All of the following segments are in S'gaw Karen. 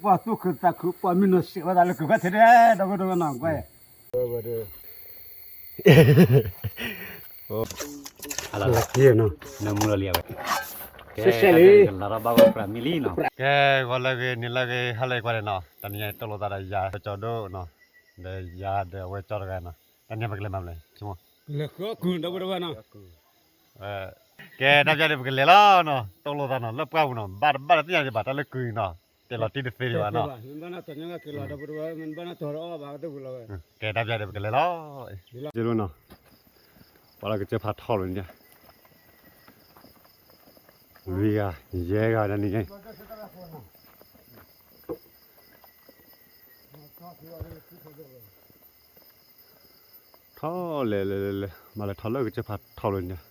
ပှၤသူၣ်ခုသးခု ပှၤမံနီၤစဲးဝဲသးလၢကုၤဖဲထဲဒဲး ဒီပုၢ်ဒီဝဲၢ်နီၤ ကွၢ် နမူလီၤလံဝဲ ကဲ လီၤဘၣ်ဝဲပြးမံလံနီၤ ကဲ ဂီၤလၢဂ့ၤ နံၤလၢဂ့ၤ ဟါလၢဂ့ၤကွၢ်န့ၣ်နီၤ တနံၤညါတၢ်လိာ်သးဒီးယၤ ကၠီဒိၣ်နီၤ ဒီးယၤဒီးအဝဲကၠီတဂၤနီၤ တနံၤညါပကလဲၤမၤမလဲၤ ဆိကမိၣ် လဲၤဃုအီၣ်ကုၤ ဒီပုၢ်ဒီဝဲၢ်နီၤ ကဲ တၢ်ပျၢ်ဒံး ပကလဲၤလီၤနီၤ တၢ်လိာ်သးနီၤ လၢပှၢ်ပူၤနီၤ ဘၣ်တဘၣ်တသ့ၣ်ညါဒံးဘၣ် တၢ်လၢကုၤနီၤ တဲလီၤတံၢ်တသ့ဒံးဘၣ်နီၤ ကဲ တၢ်ပျၢ်ဒံး ပကလဲၤလီၤ ကဲ တၢ်ပျၢ်ဒံး ပကလဲၤလီၤ ကဲလီၤနီၤ ပှၤလၢကစၢၢ်ဖးထီလိာ်န့ၣ် လွံၢ်ဂၤ ယဲၢ်ဂၤတနံၤညါ ထီၣ်လဲၤလဲၤလဲၤလဲၤ မၤလဲၤထီၣ်လၢကစၢၢ်ဖးထီလိာ်န့ၣ်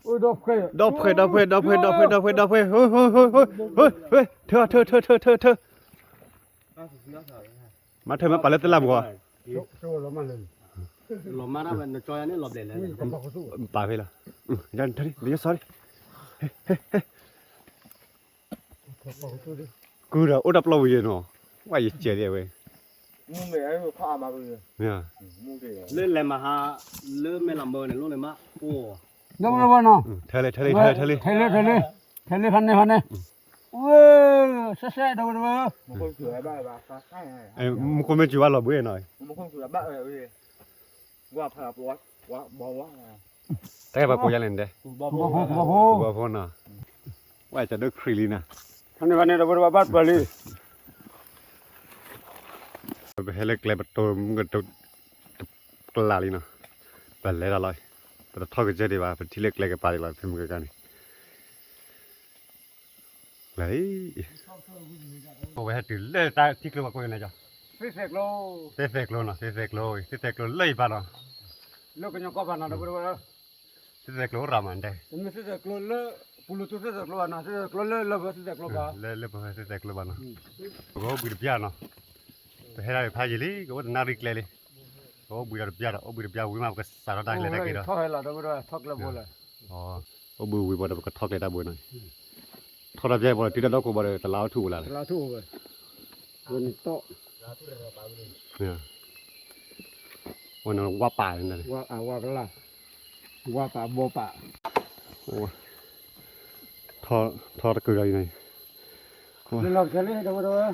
ဒီဖှဲ ဒီဖှဲ ဒီဖှဲ ဒီဖှဲ ဒီဖှဲ ဒီဖှဲ ဟိ ဟိ ဟိ ထၢ ထၢ ထၢ ထၢ ထၢ ထၢ မၤထၢၣ်မ့ၢ်ပာ်လၢသလၢမုၢ်ဂီၤ ပာ်ဖဲလီၤ ယဆီလံ ကုၤဒီးအိၣ်တၢ်ပျီပူၤယဲၢ်နီၤ ဝဲယစဲးလံဝဲ လၢလဲၤမဟါ လၢမဲၢ်လီၤမၢန့ၣ် လိၣ်န့ၣ်မး အိၣ် ဒီပုၢ်ဒီဝဲၢ်နီၤ ထဲလံ ထဲလံ ထဲလံ ထဲလံ ထဲလံ ဖဲန့ၣ် ဖဲန့ၣ် ဝဲ စဲးစဲး ဒီပုၢ်ဒီဝဲၢ် မူခိၣ်မ့ၢ်စူၤဘၣ်လီၤဘှံးနီၤ တၢ်ပှၤကိးယါလဲၣ်န့ၣ်တဲ ဘီဖိနီၤ ဝဲကဒိၣ်ခရံာ်လံနီၤ ဖဲန့ၣ် ဖဲန့ၣ် ဒီပုၢ်ဒီဝဲၢ်ဘၣ်ပၢၤလံ ပဟဲလၢကျဲပတိၢ်မုၢ်ကတိၢ် တကျးလံနီၤ ပလဲၤတၢ်လီၤ ပတထီၣ်ကစၢၢ်ဒံးဘၣ် ပထံၣ်လၢကျဲကပၤဒံးလီၤ ဖဲမုၢ်ကကါန့ၣ် လၢ အဝဲဟဲတုၤလၢတၢ်ထံကျိပှၤကိးယၤန့ၣ်ကီး သ့သဲးကျိ သ့သဲးကျိနီၤ သ့သဲးကျိ သ့သဲးကျိလၢယပၢ်နီၤ လၢကညီကီၢ်ပၤနီၤ ဒီပုၢ်ဒီဝဲၢ် သ့သဲးကျိရၤမးတဲ တမ့ၢ်သ့သဲးကျိလၢ ပူၤလူၤတူသ့သဲးကျိဘၣ်နီၤ သ့သဲးကျိလၢလၢပှဲၤသ့သဲးကျိဘၣ်နီၤ လၢလၢပှဲၤသ့သဲးကျိဘၣ်နီၤ ပကအိၣ်ဘှံးတပျၢ်နီၤ ပဟဲဒၣ်ဖးယံာ်လံ ကအိၣ်တနၣ်ရံၣ်ကျဲလံ ပအိၣ်ဘှံးဒီးတပျၢ်ဒီး အိၣ်ဘှံးတပျၢ်ဝံၤမး ပကစးထီၣ်တၢ်ကျဲတၢ်က့ၤဒီး ထီၣ်ဟဲလီၤ ဒီပုၢ်ဒီဝဲၢ် ထီၣ်ကျဲဘိလၢ အိၣ်ဘှံးဝံၤဘၣ်ဒီး ပကထီၣ်ကျဲတၢ်ဘိနီၤ ထီၣ်တၢ်ပျၢ်ဘိဒီး တုၤတၢ်ဒီခိၣ်ဘၣ်ဒီး တလးအိၣ်ထူၣ်ဝဲလၢ တလးအိၣ်ထူၣ်ဝဲ ဝဲန့ၣ်တီၢ် ဝဲန့ၣ်ဝါပာ်န့ၣ် ဝါကလၢ် ဝါပာ်ဘီပာ် ထီၣ်တကုာ်ဒီးအံၤန့ၣ် လီၤကလၢ ဒီပုၢ်ဒီဝဲၢ်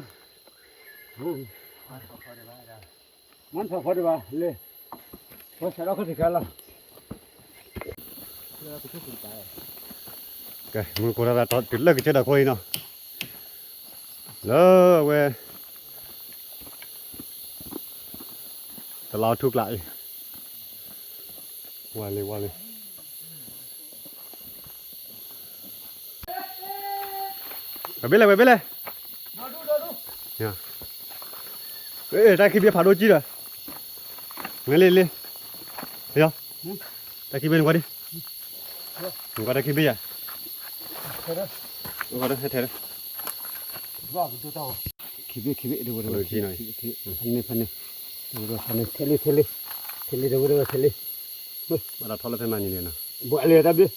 မ့ၢ်ဖးဖီဒံးဘၣ် လၢ ပှၤစးထီၣ်ခီၣ်ထံးခါလီၤ ကဲ မုၢ်ကိၢ်တၢ်သးတီတုၤလၢကစၢၢ်ဒီးခိအံၤနီၤ လၢအဝဲ တလးအိၣ်ထူၣ်ကျးအံၤ ဝါလံ ဝါလံ ဝဲဘ့ၣ်လဲၣ် ဝဲဘ့ၣ်လဲၣ် တၢ်ခံဘ့ၣ်ဖးဒိၣ်ကံဒီး လ့လ့လ့ တၢ်ခံဘ့ၣ်နကွၢ်ဒံး နကွၢ်တၢ်ခံဘ့ၣ်ယၤ နကွၢ်တၢ်ထဲထဲ ခံဘ့ၣ် ခံဘ့ၣ် တဝဲတဝဲ ဖဲန့ၣ် ဖဲန့ၣ် တဝဲတဝဲ ဖဲန့ၣ် ထဲလံ ထဲလံ ထဲလံ တဝဲတဝဲ ထဲလံ ဘၣ်ဒီးထီၣ်လၢဖဲမၤနံၤန့ၣ်နီၤ ဘၣ်လၢတၢ်ဘ့ၣ်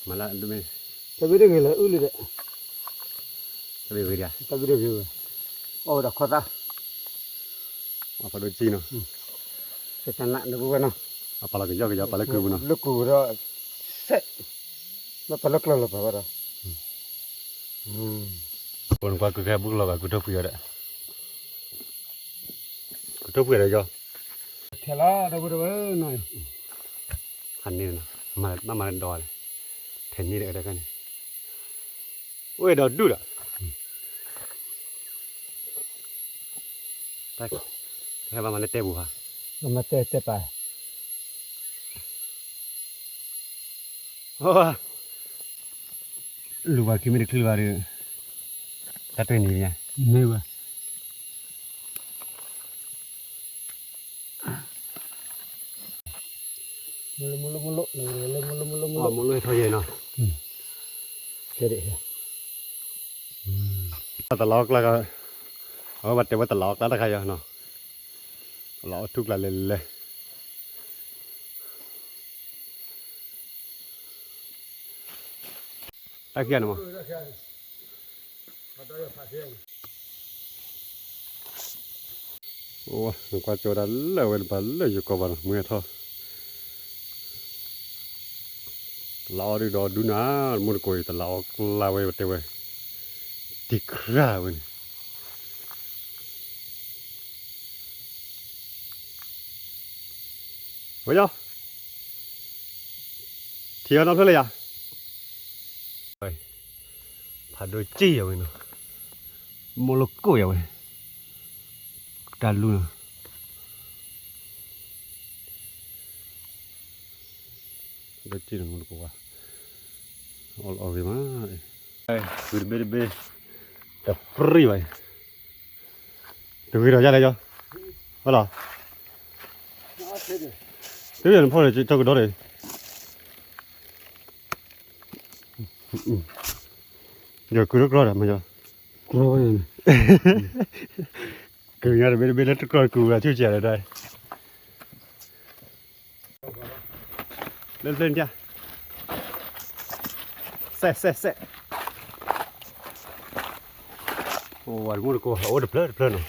မၤလၢတဘ့ၣ် တၢ်ဘ့ၣ်တဂ့ၤလၢအုၣ်လံဒီး တၢ်ဘ့ၣ်ဂ့ၤဒံး တၢ်ဘ့ၣ်တဂ့ၤဝဲ အီၣ်ဝဲဒၣ်ခီၣ်သၣ် အဖးဒိၣ်ကံနီၤ စတနၣ် တဝဲဝဲနီၤ အပာ်လီၤကယီကယီ ပာ်လၢကုာ်ပူၤနီၤ လၢကုာ်ပူၤဒီး စဲး လၢပာ်လၢကျၢၢ်လီၤပာ်ဝဲဒီး ပနကွၢ်ကုာ်ကဲဘူးကလီၤဘၣ် ကုာ်ထိၣ်ဖှံးအီၤဒီး ကုာ်ထိၣ်ဖှံးဒီးယီၤ ထဲလီၤ ဒီပုၢ်ဒီဝဲၢ်နီၤ ဖးန့ၢ်နီၤ မ့ၢ်မၤလၢဒီးလဲၣ် ထဲန့ၢ်ဒီးတခါန့ၣ် အိၣ်ဒီးဒူၣ်ဒီး တၢ်ဟဲဘၣ်မၤလၢတဲပူၤဧါ မၤတဲတဲပာ် လူၤဘၣ်ခံမ့ၢ်တချုးဘၣ်ဒီး တၢ်တနံၤညါ မ့ၢ်ဘၣ် မလိမလိမလိ မလိမလိမလိ မလိဟဲထီၣ်ယဲနီၤ တဲဒၣ် တလီၤကျါ အဝဲဘၣ်တဲဝဲတလီၤကျါတခါယီနီၤ တလီၤအိၣ်ထူၣ်ကျါလဲၤလဲၤ မ တၢ်ခံဂၤန့ၣ်မး, အိၣ် နကွၢ်ကၠီဒၣ်လၢဝဲတပၤလၢယိၤကီၢ်ဘၣ်နီၤ မုၢ်ဟဲထီၣ်, တလးအီၣ်ဒုဒီးဒူနၤ, တမူတကိးအံၤ တလးအီၣ်ကျါဝဲတဲဝဲ, တံၤခရၣ်ဝဲန့ၣ် ဝဲယီၤ, ထံၣ်အီၤနီတဖျၢၣ်လၢယၤ, ဖးဒိၣ်ကံၢ်ယၤဝဲနီၤ, မိၢ်လၢကိၣ်ယၤဝဲ, တၢ်လူနီၤ, ဖးဒိၣ်ကံၢ်နီၤ မိၢ်လၢကိၣ်ဝဲ, အီၣ်လီၤအီၣ်ဂ့ၤမး, ဂုာ်တဘ့ၣ်တဘ့ၣ်, တပြံၢ်ဘၣ်အံၤ တဂ့ၤဒီးယၤလဲၣ်ယီၤ, ဟဲလီၤ, တဂ့ၤနဖီၣ်ဒီးကၠီကဒီးဒီး, ယကုၢ်တကြီဒီးမ့ၢ်ယီၤ, ကုၢ်ညါတဘ့ၣ်တဘ့ၣ်လၢတကြီကုၢ်ဝဲဆူၣ်စဲးဒီး လၢလၢနထံၣ်, စဲးစဲးစဲး, အိၣ်ဝဲတမူတကိး အိၣ်တဖျၢၣ်တဖျၢၣ်နီၤ,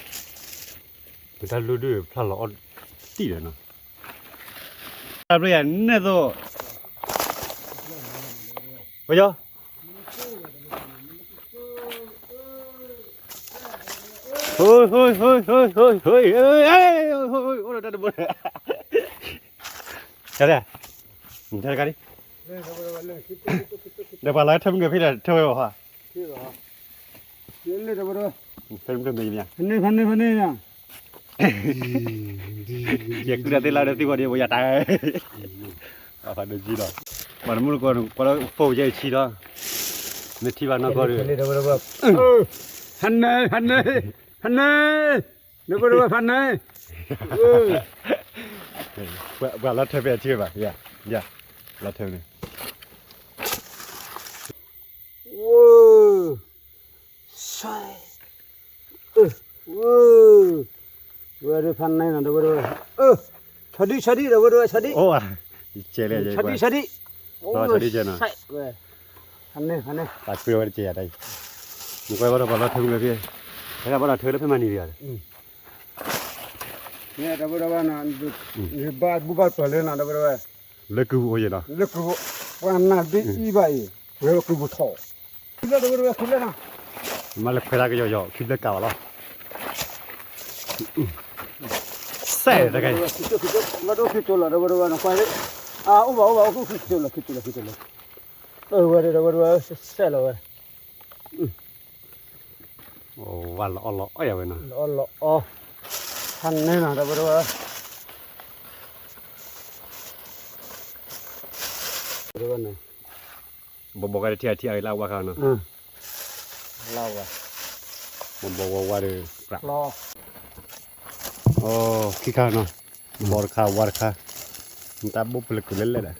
ပတၢ်လူဒုးဖျါလီၤအီၣ်တံၢ်ဒီးနီၤ, တၢ်ဘျုးယၤနဲၣ်သိး, ပယီၤ ဟိဟိဟိဟိဟိဟိ, အိၣ်ဒီးတၢ်တဘိ, တၢ်တခါ, တၢ်တခါဒ်, ဒီးပှၤလၢထၢမုၢ်ဂဲၤဖံဒီးထၢဝဲဘၣ်ဟါ, ထၢမုၢ်ဂဲၤမ့ၢ်ယါ, ဖဲန့ၣ်ဖဲန့ၣ်ဖဲန့ၣ်, ယကုၢ်တၢ်သ့ၣ်လၢဒီးသံကွၢ်ဒ်ပယီၤတၢ်, ဖးဒိၣ်ကံၢ်လီၤ, ပှၤတမူတကိး ပှၤလၢဖိယဲၢ်ဆံဒီး, မ့ၢ်ထံၣ်ဘၣ်နီၢ်ကီၢ်ဒီး, ဟါန့ၣ် ဟါန့ၣ်, ဟါန့ၣ်, နပဒိဝဲဖးန့ၣ်, ပှၤလီၤထၢဖဲအထံဘၣ်, ယၤ, လီၤထၢန့ၣ်, ဝဲ, ဝဲဒၣ်ဖးန့ၣ်နီၤ ဒီပုၢ်ဝဲၢ်, ဆီဒံၣ်ဆီဒံၣ် ဒီပုၢ်ဝဲၢ် ဆီဒံၣ်, ဆီဒံၣ်ဆီဒံၣ်, ဆီဒံၣ်, ဖးန့ၣ်, ဖးန့ၣ်, ပာ်ကွံာ်ဝဲတကဲယၤတၢ်အံၤ, နကွၢ်ဘၣ်ဒီးပှၤလီၤထၢမုၢ်ဂဲၤဖံ, ဟဲဘၣ်ဒီးထၢလၢဖဲမၤနံၤဒံးဧါ, ဒီပုၢ်ဝဲၢ်နီၤ, ယဘၣ်ဘူၣ်ဘၣ်ပၢၤလၢနီၤ ဒီပုၢ်ဝဲၢ်, လၢကုၢ်ပူၤအိၣ်ယဲၢ်နီၤ, လၢကုၢ်ပူၤ, ပှၤနၢ်ဒ်အံၤဘၣ်အံၤ, ဝဲကုၢ်ပူၤထီၣ် မ့ၢ်လၢခွဲးတၢ်ကယီၤယီၤ ခံဘျဲၣ်ကးဘၣ်လီၤ. စဲးတကဲ, လၢဒိၣ်ခံကၠိလီၤ ဒီပုၢ်ဝဲၢ်, အိၣ်ဘၣ်အိၣ်ဘၣ်အိၣ်ခံကၠိလီၤ ခံကၠိလီၤ ခံကၠိလီၤ, အဝဲဒၣ်ဒီပုၢ်ဝဲၢ် စဲးလီၤဝဲ, ဝဲလီၤအီၣ်လီၤအီၣ်ယၤဝဲနီၤ, လီၤအီၣ်လီၤအီၣ်, ဖးန့ၢ်နီၤ ဒီပုၢ်ဝဲၢ်, ဒီပုၢ်ဝဲၢ်န့ၣ် ဘီဘီကတထံၣ်အထံၣ်အဂ့ၢ်လၢအဝါခါနီၤ, လၢဝါ, ဘီဘီဝါဝါဒီး, အိၣ်ခံခါနီၤ, ဘီတခါဝါတခါ, နတၢ်ဘိၣ်ပလၢကုၢ်လဲၣ်လဲၣ်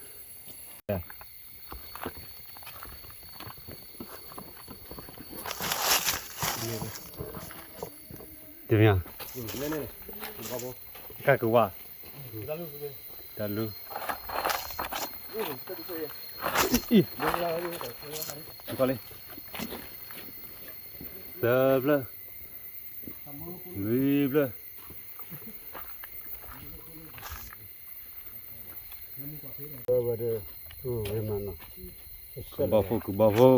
ဒီး, တမ့ၢ်, ကကဝါ, တၢ်လူ, အံၤ, ကီလံ, သၢဖျၢၣ်, လွံၢ်ဖျၢၣ်, ဝဲဒၣ်, ကုၢ်ဘီဖိ ကုၢ်ဘီဖိ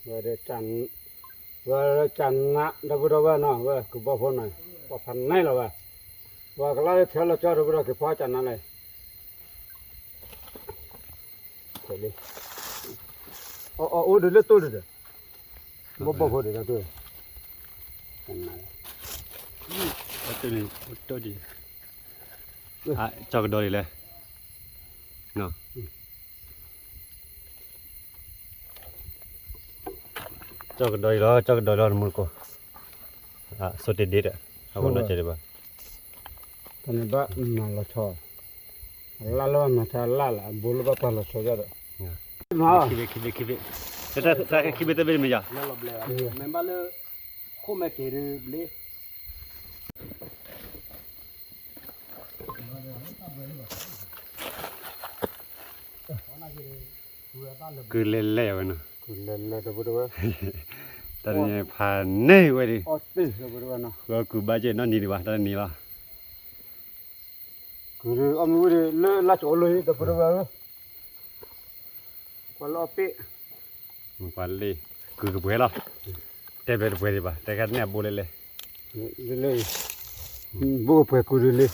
ဝဲဒၣ်, ဝဲဒၣ်ကနး ဒီပုၢ်ဒီဝဲၢ်နီၤ ဝဲကုၢ်ဘီဖိန့ၣ်, ပှၤဖးန့ၢ်လီၤဝဲ, ပှၤကလၢလၢထဲလီၤကၠီ ဒီပုၢ်ဒီဝဲၢ် က့ၤဖီကနးလဲၣ်, အအိၣ်ဒ်လၢတိၢ်ဒ်ဒီး, ဘီဘီဖိဒ်ဒီးတိၢ်, ကနး, တိၢ်ဒ်, ကၠီကဒီးဒ်လဲၣ် ကၠီကဒီးအံၤလီၤ ကၠီကဒီးလီၤ နမူတကိး, ဆိတ့ၢ်ဒ့ဒီး, အဝဲနီၢ်ကဲဒံးဘၣ်, တၢ်န့ၣ်ဘၣ်မၤလီၤဆီ, အလၣ်လၢဘၣ်မၤထဲအလၣ်လၢအဘိလၢဘၣ်ပာ်လီၤဆီယဒီး, ခံဘ့ၣ် ခံဘ့ၣ် ခံဘ့ၣ် တၢ်ခံဘ့ၣ်သၢဘ့ၣ်တမ့ၢ်ယၤ, မ့ၢ်ဘၣ်လၢ, ခိၣ်မဲာ်က့ၤဒ်ဘျ့ တၢ်ဘျဲလၢဘၣ်, ကုၢ်လဲၤလဲၤဝဲနီၤ, ကုၢ်လဲၤလဲၤ ဒီပုၢ်ဒီဝဲၢ်, တၢ်တနံၤဖးန့ၢ်ဝဲဒၣ်, အီၣ်တ့ၢ် ဒီပုၢ်ဒီဝဲၢ်နီၤ, ဃီကုၢ်ဘၣ်ကဲနီတနံၤဒံးဘၣ် တၢ်တနံၤလီၤ. ကုၢ်အီၣ်မ့ၢ်ဝံၤဒီး လၢလါကအိၣ်လၢ ဒီပုၢ်ဒီဝဲၢ်ဧၢ, ကွၢ်လၢအီၣ်တ့ၢ်, ကွၢ်လၢ ကုၢ်ကပှဲၤလီၤ, တဲဘဲတပှဲၤဒံးဘၣ် တဲခါန့ၣ်အဘိလဲၣ်လဲၣ်, လၢ ဘိကပှဲၤကုၢ်ဒ်လံ, လဲၤ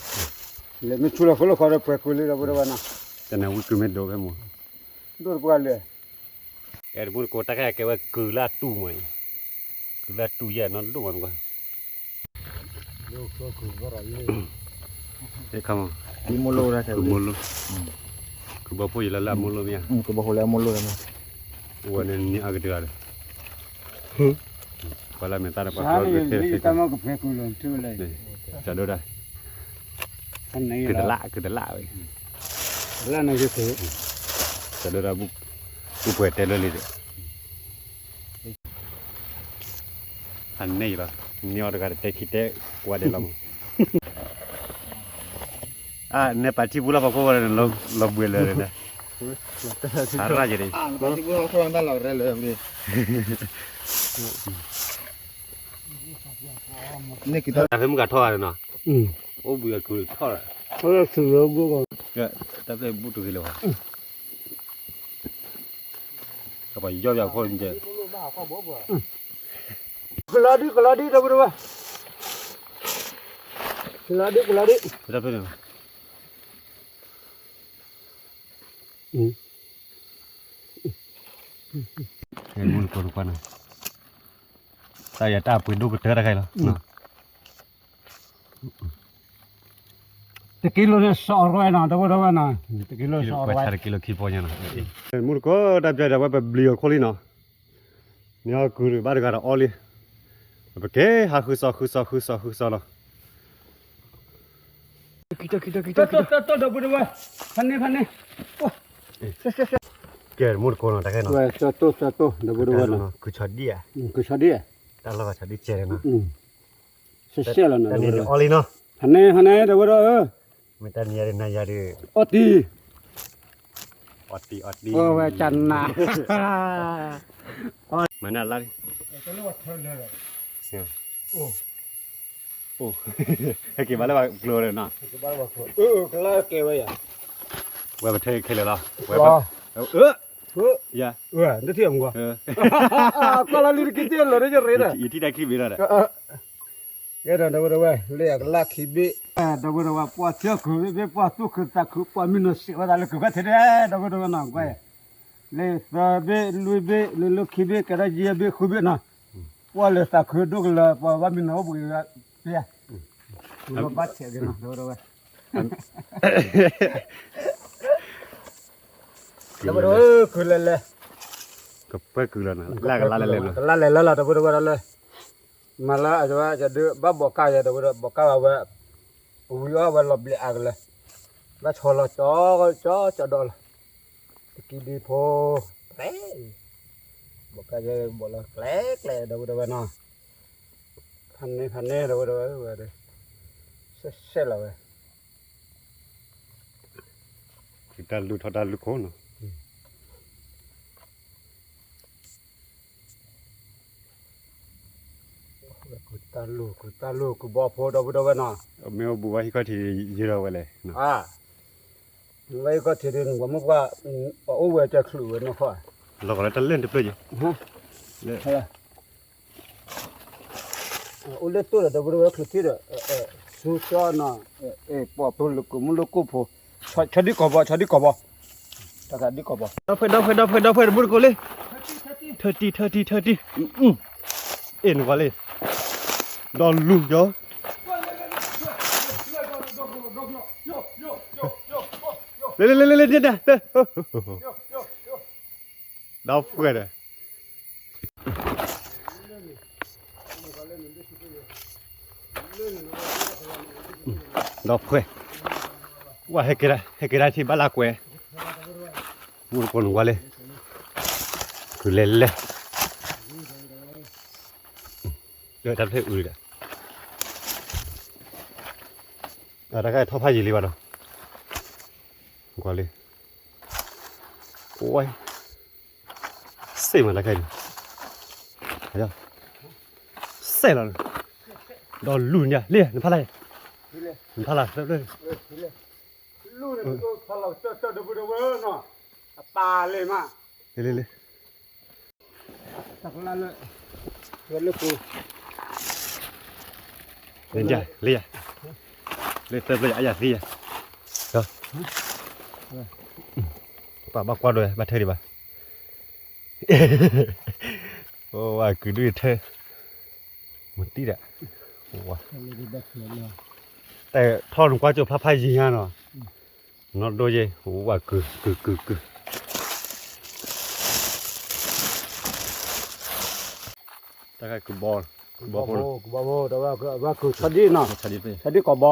မ့ၢ်ဆူလီၤဖိလီၤခီဒီးပှဲၤကုၢ်လံ ဒီပုၢ်ဒီဝဲၢ်နီၤ, တနၤဝံကုၢ်မ့ၢ်ဒိၣ်ဖဲမူ, ဒိၣ်တပှဲၤလဲၣ်, အဲၣ်တမူတကိး တၢ်ခဲကဲဝဲကုၢ်လၢအတူၢ်မး, ကုၢ်လၢအတူၢ်ယဲၢ်နီၢ်ဒိၣ်မးတကွၢ် ခမ ကုၢ်မိၢ်လိၣ်, ကုၢ်ဘီဖိယလၢလၢအမိၢ်လိၣ်မ့ၢ်ဧါ, ကုၢ်ဘီဖိလၢအမိၢ်လိၣ်လၢမ့ၢ်, အိၣ်ဝဲန့ၣ်န့ၣ်အကတၢၢ်ဒီး, ပှၤလၢမ့ၢ်တၢ်ဒီးပှၤကဖဲကဖဲ, ကဒိၣ်ဒၣ်, ကုၢ်တလၣ် ကုၢ်တလၣ်ဝဲ, ကဒိၣ်ဒၣ်, ဘူၣ်ပှဲၤတဲလၢလံဒီး အန့ၣ်လီၤ, န့ၢ်အီၤတဂၤတတဲခံတဲကွၢ်ဒဲးလီၤမး, အန့ၣ်ပာ်ထံပူၤလီၤပာ်ခိၣ်ဝဲလီၤဘှံးလၢာ်ဒီး, အရၣ်ယဲၢ်ဒီး, တၢ်ဖဲမုၢ်ကထီၣ်ဂၤနီၤ, အိၣ်ဘှံးအကုၢ်ထီၣ်လီၤ, တၢ်ဖဲဘူၣ်တဂ့ၤလၢၤဘၣ် ကပယီၢ်ယၤခိၣ်န့ၣ်, ကလီဒံ ကလီဒံ ဒီပုၢ်ဒီဝဲၢ်, ကလီဒံ ကလီဒံ, တၢ်ဖဲန့ၣ်, မူတကိးတကွၢ်နီၤ, တၢ်ယၤတၢ်ပှ့ၤဒိၣ်ကတၢၢ်တခါအံၤလီၤ တကံလိန့ၣ်စီၤရဲနီၤ ဒီပုၢ်ဒီဝဲၢ်နီၤ တကံလိစီၤရဲ, တကံလိခံဖီညါနီၤ, မူတကိးတၢ်ပျဲဒီးဝဲပဘျံးအီၤခိၣ်လံနီၤ, န့ၢ်အီၣ်ကုၢ်ဘၣ်တဂၤဒီးအီလံ, ပကဲဟးဃုစီၤဃုစီၤဃုစီၤဃုစီၤလီၤ, ဒီပုၢ်ဒီဝဲၢ်, ဖးန့ၢ်ဖးန့ၢ်, ကဲမူတကိးနီၤ တၢ်ခဲနီၤ, ဒီပုၢ်ဒီဝဲၢ်နီၤ, ကုၢ်ဆီဒံၣ်ဧါ, ကုၢ်ဆီဒံၣ်ဧါ, တၢ်လီၢ်ဆီဒံၣ်ကဲနီၤ စဲးစဲးလီၤနီၤ တၢ်န့ၣ်အီလံနီၤ, ဖဲန့ၣ်ဖဲန့ၣ် ဒီပုၢ်ဒီဝဲၢ်ဧၢ, မ့ၢ်တၢ်နံၤယၤဒ်နၤယၤဒ်, အီၣ်တံၢ်, အီၣ်တံၢ်အီၣ်တံၢ်, အဝဲကနၤ, မၤနၢ်လါလံ, အိၣ်, ဟဲက့ၤဘၣ်လၢပှၤကျိၤလၢနီၤ, ကလၢကဲဝဲယၤ, ဝဲပထဲခဲလၢာ်လီၤ, ဝဲ, ယၤ, နထံၣ်အမူ, ကီၢ်လီၤလံတကံတ့ၢ်လီၤဒီးယရ့ဒီး, ယထံၣ်တၢ်ခံဘ့ၣ်လီၤဒီး ကဲဒီး ဒီပုၢ်ဒီဝဲၢ် လၢအကလၢ်ခံဘ့ၣ်, ဒီပုၢ်ဒီဝဲၢ် ပှၤထၢကုၢ်ဘ့ၣ် ပှၤသူၣ်ခုသးခု ပှၤမံနီၤစံးဝဲဒၣ်လၢကုၢ်ခါထဲဒဲး ဒီပုၢ်ဒီဝဲၢ်နီၤ ကွၢ်, လၢသၢဘ့ၣ်လွံၢ်ဘ့ၣ် လၢလၢခံဘ့ၣ် ကဲဒၣ်ယဲၢ်ဘ့ၣ်ဃုဘ့ၣ်နီၤ, ပှၤလၢသးခုဒိၣ်ကလၢၤ ပှၤဘၣ်မံနီၤအိၣ်ဘှံးဝဲ, ဘၣ်ဆဲးက့ၤနီၤ ဒီပုၢ်ဒီဝဲၢ် ဒီပုၢ်ဒီဝဲၢ် ကုၢ်လဲၤလဲၤ, ကပှဲၤကုၢ်လီၤနီၤ လၢကလါလဲၤလဲၤလီၤ ကလါလဲၤလဲၤလီၤ ဒီပုၢ်ဒီဝဲၢ်ဒီးလၢ မၤလၢအဝဲဒုးဘၣ်ဘီးကၢ်ယဲ ဒီပုၢ်ဒီဝဲၢ် ဘီးကၢ်ဝဲ, ဝံၤအီၣ်ဝဲလီၤဘျဲးအါကလဲၤ, ဘၣ်ဆီလီၤကၠီကၠီကၠီဒီးလီၤ, တကံဒံဖိ, ကျဲ, ဘီးကၢ်ယဲဘီးလီၤကျဲကျဲ ဒီပုၢ်ဒီဝဲၢ်နီၤ, ဖးန့ၢ်ဖးန့ၢ် ဒီပုၢ်ဒီဝဲၢ်ဝဲဒီး, ဆဲးဆဲးလီၤဝဲ တၢ်လူၤထီၣ်တၢ်လူၤခိၣ်နီၤ, ကုၢ်တၢ်လူၤ ကုၢ်တၢ်လူၤ ကုၢ်ဘီဖိ ဒီပုၢ်ဒီဝဲၢ်နီၤ, မ့ၢ်အိၣ်ဘူးဝဲဟံၣ်ခီၣ်ထံးယံၤဒီးဝဲလဲၣ်, ဝဲဟံၣ်ခီၣ်ထံးဒ်န့ၣ် ပှၤမုၣ်ပှၢ်, ပှၤအိၣ်ဝဲတချုးဝဲနီၢ်ခီ, လီၤကလၢတၢ်လၢၢ်တဖျၢၣ်ယံၤ အိၣ်လၢတိၢ်ဒီး ဒီပုၢ်ဒီဝဲၢ်ချုးထံဒီး, ဆူကၠီနီၤ, ပှၤဖိလၢကိးမုၢ်လၢကိၢ်ဖိ, ဆီဒံၣ်ကီၢ်ဘီ ဆီဒံၣ်ကီၢ်ဘီ, တၢ်ကဒံၣ်ကီၢ်ဘီ, ဒီဖှဲဒီဖှဲဒီဖှဲဒီဖှဲ တမူတကိးလံ, ထၢတံၢ်ထၢတံၢ်ထၢတံၢ်, အ့ၣ်နကွၢ်လံ, ဒီလူၤကၠီ လ့လ့လ့လ့ ဒီဖှဲဒီး, ဒီဖှဲ, ဝဲဟဲက့ၤဒၣ် ဟဲက့ၤဒၣ်ထံၣ်ဘၣ်လၢကွဲး, မူတကိးနကွၢ်လံ, ကုၢ်လဲၤလဲၤ, တၢ်ဖဲအုးဒီး, တၢ်ကဲထီၣ်ဖးယံာ်လံဘၣ်ဒီး, ကွၢ်လံ. ဝဲ, စ့ၣ်မးတၢ်ခဲအံၤ, စ့ၣ်လီၤ, ဒီးလူၤန့ၣ် လ့ၣ် နဖးလၢ်, နဖးလၢ်, လူၤန့ၣ် ဖးလီၤ တၢ်တၢ်တဝဲတဝဲနီၤ, အပာ်လ့ၣ်မး, လ့ၣ်လ့ၣ်လ့ၣ် တၢ်ကလၢ်လၢ, ဝဲလၢပူၤ, လ့ၣ်ယၤ, လ့ၣ်ယၤ, လ့ၣ်သၢဖျၢၣ်ယၤ အယၤသံယၤ, ပဘၣ်ကွၢ်ဒိၣ်ဝဲ ဘၣ်ထၢဒံးဘၣ်, အိၣ်ဝဲကုၤဒုးထၢ, မတံၤဒၣ်, အိၣ်ဝဲ, တၢ်ထီၣ်နကွၢ်ကၠိဖျါဖးယံၤညါနီၤ, နီၢ်ဒိၣ်ယဲၢ် ဝဲကုၤ ကုၤ ကုၤ ကုၤ, တၢ်ကဘီ, ကဘီဖိ, ကဘီဖိ ဝဲကုၤဆီဒံၣ်နီၤ, ဆီဒံၣ်ကိးဘီ,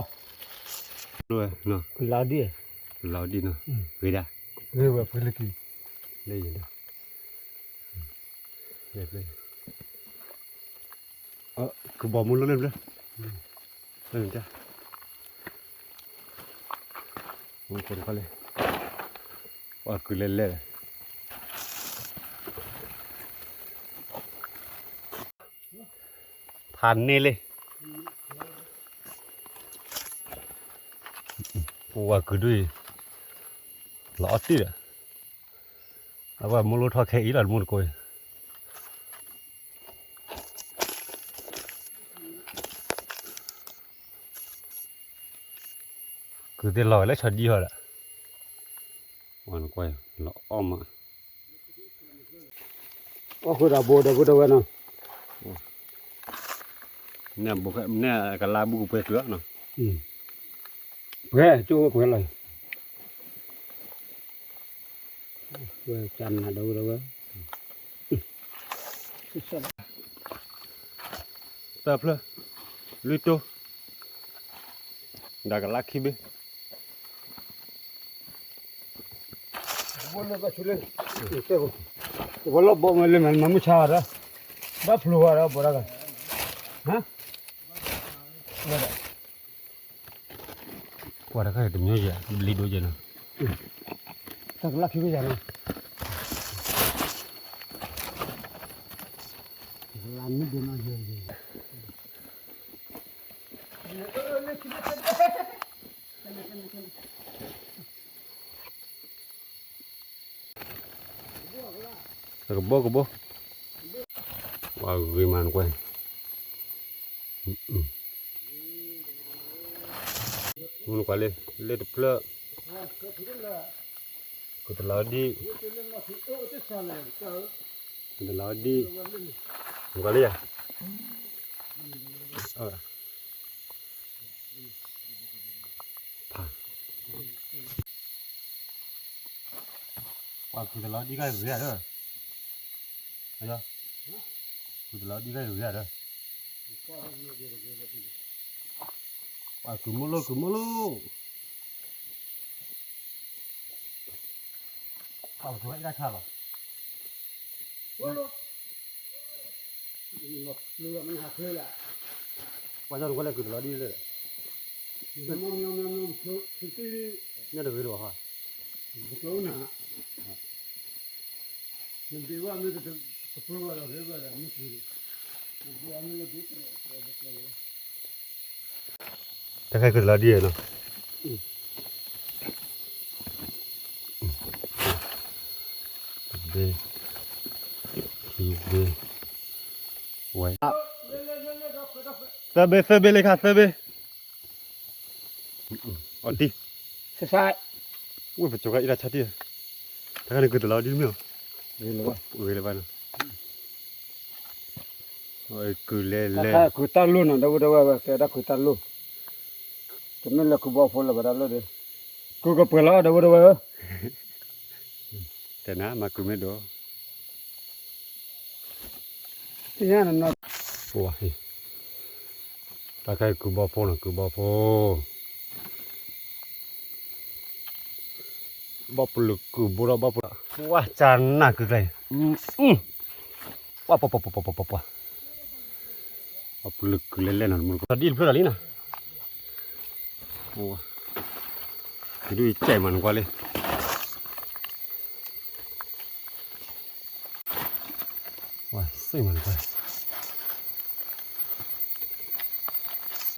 လီၤဒံၣ်, လီၤဒံၣ်နီၤ, ဂ့ၤဒၣ်, ဂ့ၤဝဲဖှံလၢကံ, လၢယဲၢ်ဒၣ်, ကဘီမုၢ်လိၣ်လၢဘျၢ, လၢနတၢ်, မုၢ်ခိၣ်တခီလံ, ပှၤကုၤလဲၤလဲၤလီၤ, ဖးန့ၢ်လံ, ပှၤကုၤဒုး, လီၤအီၣ်တံၢ်ဒီး, အဝဲမုၢ်လိၣ်ထီၣ်ခဲအံၤလီၤ တမူတကိးအံၤ ကုၤသ့ၣ်လီၤဝဲလၢဆီဒံၣ်ဟီဒီး, လီၤအီၣ်မး, အီၣ်ဃုာ်ဒီးဘိဒီပုၢ်ဒီဝဲၢ်နီၤ, န့ၣ်ကလါဘူးကပှဲၤကုၤနီၤ, ပှဲၤကၠိပှဲၤလီၤ, ဝဲကၢ်နၤဒီပုၢ်ဒီဝဲၢ် သၢဖျၢၣ်, လွံၢ်တိၢ်, ဒီးကလါခံဘ့ၣ်, ဝဲလီၤဘီမ့ၢ်လၢမၤမုၢ်ဆါဒီး, ဘၣ်ဖျိဝဲဒီးဘီဒီး, ဟါ, ကွၢ်တခါတမံၤယဲၢ် ဘျံးဒိၣ်ယဲၢ်နီၤ, တၢ်ကလၢ်ခံဘ့ၣ်ယဲၢ်နီၤ, လါမ့ၢ်ဒိၣ်နီၤယဲၢ်ယဲၢ် ကဘီကဘီ, ပှၤဂ့ၤမးနကွၢ်, မနကွၢ်လၢ လၢတဖျၢၣ်, ကုၤတလီၤဒံၣ်, ကုၤတလီၤဒံၣ်, နကွၢ်လၢယၤ ဖး, ပှၤကုၤတလီၤဒံၣ်ကဂ့ၤဧါဒီး, ကုၤတလီၤဒံၣ်ကဂ့ၤဧါဒီး, ပှၤကုၤမိၢ်လိၣ် ကုၤမိၢ်လိၣ်, ပှၤကဝဲအံၤတၢ်ဆါလီၤ ပှၤကနကွၢ်လၢကုၤတလီၤဒံၣ်လၢ, မ့ၢ်တဂ့ၤလၢၤဘၣ်, တၢ်ခါကုၤတလီၤဒံၣ်နီၤ, တဘ့ၣ်, ခံဘ့ၣ်, ဝဲ, သၢဘ့ၣ် သၢဘ့ၣ်လၢခါ သၢဘ့ၣ်, အီၣ်တံၢ်, ဝဲပကီၤခါအံၤတၢ်ဆါတံၢ်, တၢ်ခါန့ၣ်ကုၤတလီၤဒံၣ်မ့ၢ်ဧါ, ဂ့ၤလၢၤဘၣ်နီၤ, ကုၤလဲၤလဲၤ, တၢ်ခါကုၤတၢ်လိၣ်နီၤ ဒီပုၢ်ဒီဝဲၢ် ကဲဒၣ်ကုၤတၢ်လိၣ်, တမ့ၢ်လၢကုၤဘီဖိလၢၤဘၣ်တၢ်လိၣ်ဒီး, ကုၤကပှဲၤလီၤ ဒီပုၢ်ဒီဝဲၢ်ဧၢ တဲနၤ မၤကုၤမ့ၢ်ဒိး, တၢ်ခါအံၤကုၤဘီဖိနီၤ ကုၤဘီဖိ, ဘီပလုာ်ကုၤဘိဒီးဘီပလုာ်, ဝါကနၣ်ကုၤကျဲ, ပှၤပှၤပှၤပှၤပှၤပှၤပှၤ, ဘီပလုာ်ကုၤလဲၤလဲၤနီၤ တမူတကိး ဒ်တဖျၢၣ်ဒီးလံနီၤ, ဒုးကဲမးနကွၢ်လံ,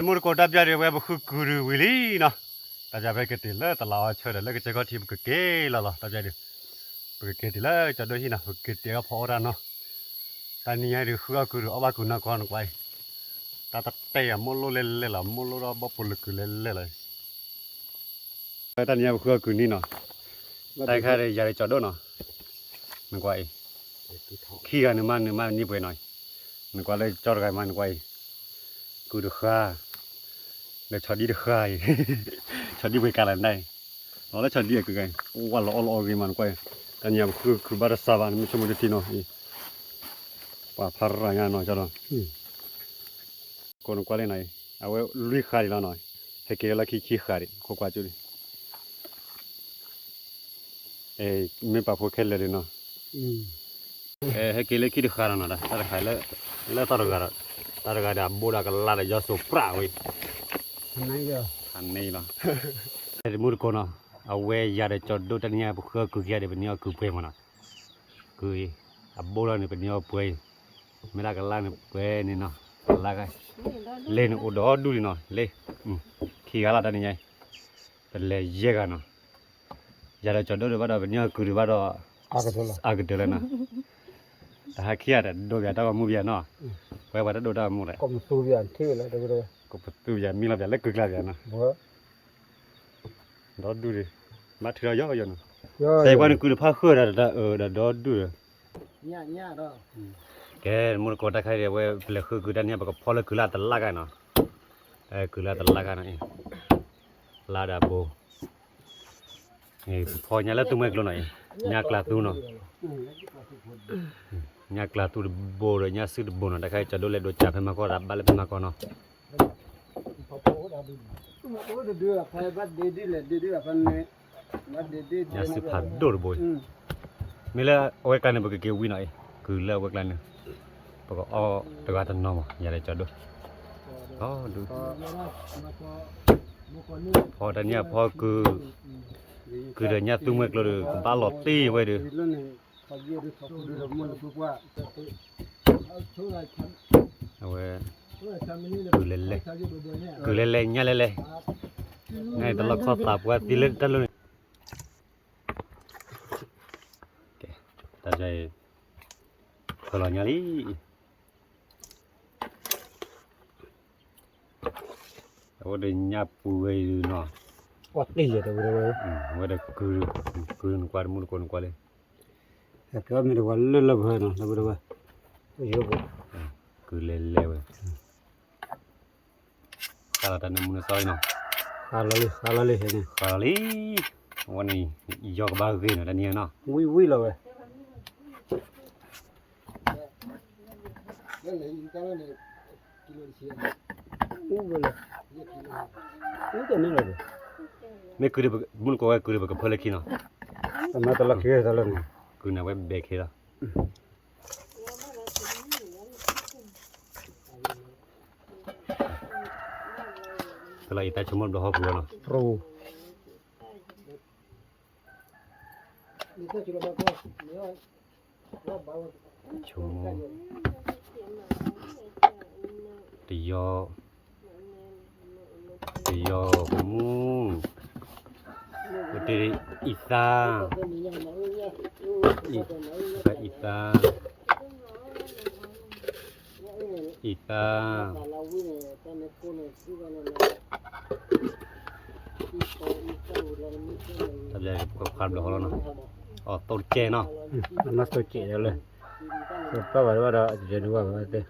မုၢ်တကိးတၢ်ပျၢ်ဒံးဝဲ ပဃုကုၢ်ဒံးဝံၤလံနီၤ, တၢ်ပျၢ်ဖဲကတ့ၢ်လၢတလးအီၤဆၢဒီးလၢကစၢၢ်ခီၣ်ထံးပကက့ၤလီၤလီၤ တၢ်ပျၢ်ဒံး, ပကက့ၤတုၤလၢကၠီၤဒိၣ်ဟံၣ်နီၤ ပကက့ၤတ့ၢ်အီၣ်ဖီအီၣ်တၢ်နီၤ, တၢ်နံၤညါဒံးဃုအီၣ်ကုၢ်ဒံး အီၣ်ဘၣ်ကုၢ်နီၢ်ကီၢ်နကွၢ်အံၤ, တၢ်တတဲအမိၢ်လိၣ်လဲၣ်လဲၣ်လီၤ မိၢ်လိၣ်ဒီးဘီၣ်ဖိလၢကုၢ်လဲၣ်လဲၣ်လီၤ တၢ်နံၤညါပဃုအီၣ်ကုၢ်နံၤနီၤ, တၢ်ခါဒီးယၤဒီးကၠီၤဒိၣ်နီၤ, နကွၢ်အံၤ, ခံဂၤန့ၣ်မးန့ၣ်မးန့ၢ်ပှဲၤနီၤ, နကွၢ်လၢကၠီတဂၤမးနကွၢ်အံၤ, ကုၢ်တဃၣ်, လၢဆီဒံတဃၣ်အံၤ, ဆီဒံပှဲၤကါလီၤနဒၣ်အံၤ, လီၤလၢဆီဒံအကုၢ်ဂၤအံၤ, ဝါလီၤအီၣ်လီၤအီၣ်ဂ့ၤမးနကွၢ်အံၤ, တၢ်နံၤညါပဃုကုၢ်ဘၣ်တစးဘၣ် နမ့ၢ်ဆိကမိၣ်တထံနီၤအံၤ, ပှၤဖးရၤညါနီၤကၠီဒီး ကိးနကွၢ်လံနီၤအံၤ, အဝဲလွံၢ်ဃာ်ဒံးလီၤနီၤ, ဟဲက့ၤလၢလီၢ်ခံဆံဃာ်ဒံး ခိၣ်ကွၢ်ကၠူဒံး, မ့ၢ်ပာ်ဖိခဲလၢာ်ဒံးနီၤ, ဟဲက့ၤလၢခံတဃာ်လီၤနီၤ, တၢ်တခါလၢ, လၢသီၣ်တဂၤဒီး, တၢ်တဂၤဒီးအဘိဒီးကလါဒီးယီၤစိၤပြးဝဲ, ဖးန့ၣ်လီၤ, တမူတကိးနီၤ, အဝဲယၤဒီးကၠီၤဒိၣ်တၢ်နံၤညါပဃုအီၣ်ကုၢ်ခံဂၤဒီး ပန့ၢ်အီၣ်ကုၢ်ပှဲၤမးနီၤ ကုၢ်အံၤ, အဘိလီၤန့ၣ် ပန့ၢ်အီၣ်ပှဲၤအံၤ, မ့ၢ်ဒၣ်ကလါန့ၣ်ပှဲၤန့ၣ်နီၤ, ကလါဂၤ, လ့န့ၣ်အိၣ်ဒီဒူၣ်ဒံးနီၤ, လ့, ခံဂၤလီၤတၢ်နံၤညါအံၤ, ပလဲၤယဲၢ်ဂၤနီၤ, ယၤဒီးကၠီၤဒိၣ်ဒံးဘၣ်ဒီး ပန့ၢ်အီၣ်ကုၢ်ဒံးဘၣ်ဒီး, အါကတၢၢ်လၢနီၤ, တဟါခံဂၤဒီးဒိးပၠးတၢ်ဂီၤမူပၠးနီၤ, ပဝဲပှၤတဒိးတၢ်ဂီၤမူလဲၣ်, ကပသူပၠးမံလီၤပၠးလၢကုၢ်ကျါပၠးနီၤ, ဒီဒူၣ်ဒံး, ဘၣ်ထုးထီၣ်ယီၤယီၤနီၤ, တၢ်အံၤပှၤန့ၣ်ကုၢ်တဖၣ်ဃုာ်ဒီးတၢ်အၢဒီးဒီဒူၣ်ဒီး, ကဲ, မူတကိးတၢ်ခါအံၤ အဝဲပလဲၤဃုကုၢ်တၢ်နံၤညါ ပကဖီလၢကုၢ်လၢတလါဂၤနီၤ, ကုၢ်လၢတလါဂၤနီၤ, လါဒီးဘိ, ပဖီညါလၢသူမှဲကျိနီၤအံၤ, ညါကျါသူနီၤ, ညါကျါသူတဘိဒီးညါစုတဘိနီၤ, တၢ်ခါအံၤကၠီၤဒိၣ်လဲၤဒိးကၠးဖဲမၤကီၢ် တၢ်ဘၣ်လၢဖဲမၤကီၢ်နီၤ ညါစုဖးဒိၣ်တဘိအံၤ, မ့ၢ်လၢအဝဲကျါန့ၣ် ပကက့ၤဝံၤနီၤအံၤ, ကုၢ်လၢအဝဲကျါန့ၣ်, ပကအီၣ်တဂၤတနီၤမး ယၤဒီးကၠီၤဒိၣ်, ဒီဒူၣ်, ဖီတၢ်နံၤညါဖီကုၢ်, ကုၢ်ဒီးညါသူမှဲကျိဒီး ကဘၣ်လီၤတံၢ်ဝဲဒီး အဝဲ, ကုၢ်လဲၤလဲၤ, ကုၢ်လဲၤလဲၤ ညၣ်လဲၤလဲၤ, နတလီၢ်ခီၣ်သးပှၢ်သံလၢတၢ်လီၢ်န့ၣ်, တၢ်အံၤ, ဖၢလီၤညါလံ အဝဲဒီးညၣ်ပူၤဝဲအံၤနီၤ, အဝဲဒီးကုၢ်, ကုၢ်နကွၢ်တမူတကိးနကွၢ်လံ, ကဲမ့ၢ်တဝဲလၢလၢပှဲၤနီၤ လၢပှဲၤတဝဲ, ကုၢ်လဲၤလဲၤဝဲ, ဃါလီၤတၢ်န့ၣ်မူန့ၣ်စီနီၤ, ဃါလီၤလံ, ဃါလီၤလံ, ဃါလီၤလံ, အဝဲန့ၣ်, ယီၤကဘၣ်ဂ့ၤနီၤ တနံၤအံၤနီၤ, ဝံၣ်ဝံၣ်လီၤဝဲ မ့ၢ်ကုၢ်ဒံး မုၢ်ကိးဝဲကုၢ်ဒံး ပကဖၢလၢခံနီၤ, ကုၢ်န့ၣ်ဝဲဘဲခဲလီၤ, ဖဲလီၤအံၤတၢ်ဆိကမိၣ်ဘျီဟီပူၤဝဲနီၤ, ဆိကမိၣ်, တယီ, တယီမူ, ပတ့အံသါ, အံသါ, အံသါ တၢ်ဘျီခွါဘျီဟီလီၤနီၤ, အီၣ်သိတကဲနီၤ, အနီၢ်သိကဲလၢ, ပၢ်ဘၣ်ဘၣ်ဒီး အတဒုဘၣ်ဘၣ်သ့,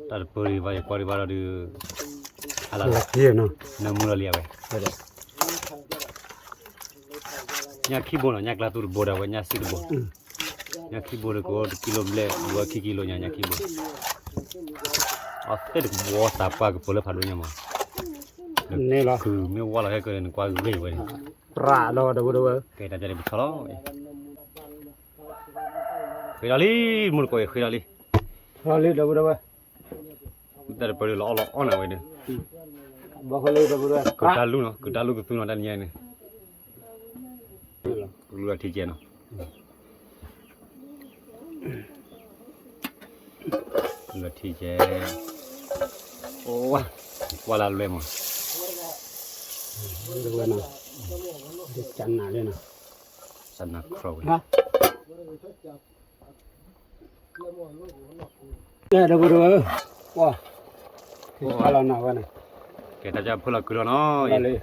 တၢ်တပၢၢ်ဒံးဘၣ် ယကွၢ်ဒံးဘၣ်ဒီး, နၢမူလီၤလံဝဲ, ညၣ်ခံဘိနီၤ ညၣ်ကျါသူတဘိဒီး အဝဲညၣ်စုတဘိ, ညၣ်ခံဘိဒီး ကအိၣ်တကံလိဘျဲၣ် ဒုးအီၣ်ခံကံလိညါ ညၣ်ခံဘိ, အီၣ်သ့ၣ်တဘိသးပှၢ်ကပၢၤလၢဖးဒိၣ်ညါမး, ကုၢ်မ့ၢ်ဝါလီၤဟဲကၢန့ၣ် နကွၢ်ဂ့ၤဝဲန့ၣ်, ပြးလီၤဒီပုၢ်ဒီဝဲၢ်, ကဲတၢ်ပျဲန့ၣ်ပဆီလီၤ, ဃ့ဒီးလံ, မုၢ်တကိးအံၤဃ့ဒီးလံ, တၢ်တပၢၢ်လၢလီၤအီၣ်လီၤအီၣ်န့ၣ်ဝဲန့ၣ်, ကုၢ်တၢ်လူနီၤ ကုၢ်တၢ်လူကသူနီၤ တၢ်နံၤညါန့ၣ်, ကလူအထံကဲနီၤ လၢထံကဲ, အိၣ်ဝါ, ကွၢ်လၢလွဲမး, ဝဲနီၤ, ကနၤလၢနီၤ, ကနၤခီဝဲ, ဒီပုၢ်ဒီဝဲၢ်, ဝါ, ထံဆါလီၤနီၤဝဲန့ၣ်, ကဲတၢ်ဖၢလီၤကုလီၤနီၤ, လၢ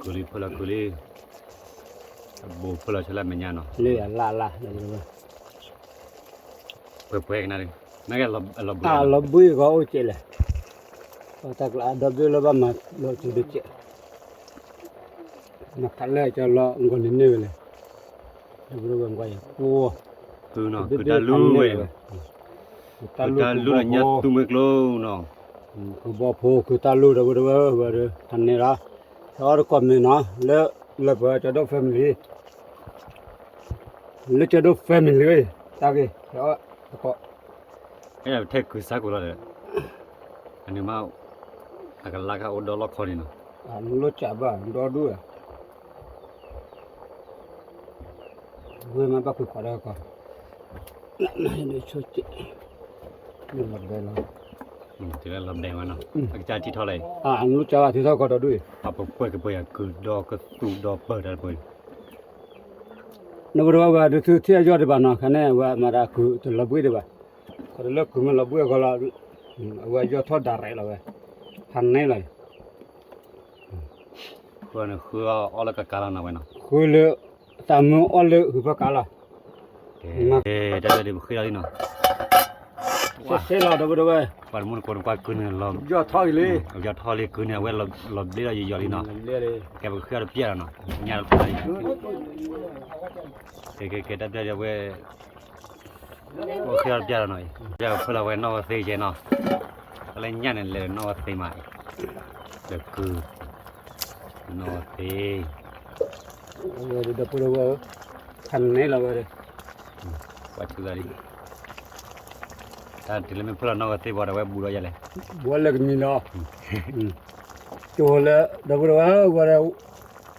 ဖၢလီၤကုလံ ဖၢလီၤကုလံ, အဘူးဖၢလီၤဆၢလၢမဲာ်ညါနီၤ, လၢအလၢ်လၢ်, ပှဲၤပှဲၤကနၣ်, အလီၤဘှံးကီးအိၣ်ကဲးလဲၣ်, တၢ်ကျးဒီဘ့ၣ်လၢဘၣ်မၤလီၤကၠိဒိၣ်ကဲး, မၤဖးလၢကၠီလီၤ မုၢ်ကီၢ်န့ၣ်န့ၢ်ဝဲလဲၣ်, ဒီပုၢ်ဒီဝဲၢ် ကွၢ်ယၤကိး, ကုနီၤ ကုတၢ်လူၢ်ဝဲ, ကုတၢ်လူၢ်ဒီးညၣ်သူမှဲကျိနီၤ, ကုဘီဖိ ကုတၢ်လူၢ် ဒီပုၢ်ဒီဝဲၢ် ဝဲဒီး ဖးန့ၣ်လီၤ, ဟဲအီၣ်တကိးမ့ၤနီၤ လၢ လၢပှၤကၠီဒိၣ် family, လၢကၠီဒိၣ် family တၢ်ဂ့ၢ် ဟဲအီၣ်တကိး, အဲၣ်ဒိးထဲကုစါကိးလီၤဒီး, အန့ၣ်မး အကလါခါအိၣ်ဒီလီၢ်ခီန့ၣ်နီၤ, အလိၣ်ကးဘၣ်ဒီဒူၣ်ဧါ ဝဲမ့ၢ်ဘၣ်ကွံာ်ခွးဒီးကီး, ဆိကဲး, လီၤဘဲလီၤ, တုၤလၢလီၤဘဲဝဲနီၤ, အကစၢ်ထံထီၣ်လီၤအံၤ, အလိၣ်ကးဘၣ်ထံထီၣ်ကီးဒီဒူၣ်အံၤ, အပကွဲးကပှဲၤယၤကုၢ်ဒီးကသူၣ်ဒီးပၢၢ်တၢ်တပှဲၤ, နပတဝဲဝဲဒုးသုထံၣ်အယီၢ်ဒံးဘၣ်နီၤ, ခဲန့ၣ် အဝဲမၤတၢ်ကုၢ်တလီၤဘှံးဒံးဘၣ်, ခီတလၢကုၢ်မ့ၢ်လီၤဘှံးအဂီၢ်လီၤ, အဝဲယီၢ်ထီၣ် direct လီၤဝဲ, ဖးန့ၣ်လီၤ ဃုန့ၣ်ဃုအီၣ်လၢကကါလီၤနီၤဝဲနီၤ, ဃုလၢ သးမုာ်အီၣ်လၢဟုဖၢကါလီၤ, တၢ်ဒ်ပဃ့လီၤလံနီၤ, ဆဲးဆဲးလီၤ ဒီပုၢ်ဒီဝဲၢ်, ပှၤတမူတကိးနကွၢ်ကုၢ်န့ၣ်လီၤ, ယီၢ်ထီၣ်အံၤလံ, ယီၢ်ထီၣ်လံကုၢ်န့ၣ် အဝဲလီၤဘျ့ဒီးယယီၤလံနီၤ, ကဲပဃ့အီၣ်တပျၢ်လီၤနီၤ, ညၣ်တဖျါလံ, ကဲကဲကဲတၢ်ပျၢ်ဒီးဝဲ အိၣ်ဃ့အီၣ်တပျၢ်လီၤနီၤအံၤ, ယဖၢလီၤဝဲနီၢ်ဝဲသ့ကဲနီၤ, တၢ်လၢညၣ်န့ၣ်လဲၤနီၢ်ဝဲသ့မးအံၤ, ဒီးကုၢ်, နီၢ်ဝဲသ့, ဝဲဒီးဒီပုၢ်ဒီဝဲၢ်, ဖးန့ၣ်လီၤဝဲဒီး, ပှၤထုးလီၤလံ, တၢ်တုၤလၢမ့ၢ်ဖၢလီၤနီၢ်ဝဲသ့ဘၣ်ဒီးဝဲဘူးဒီးယၤလဲၣ်, ဝဲလၢကမံၤလီၤ, ကၠိလၢ ဒီပုၢ်ဒီဝဲၢ် ဝဲဒီး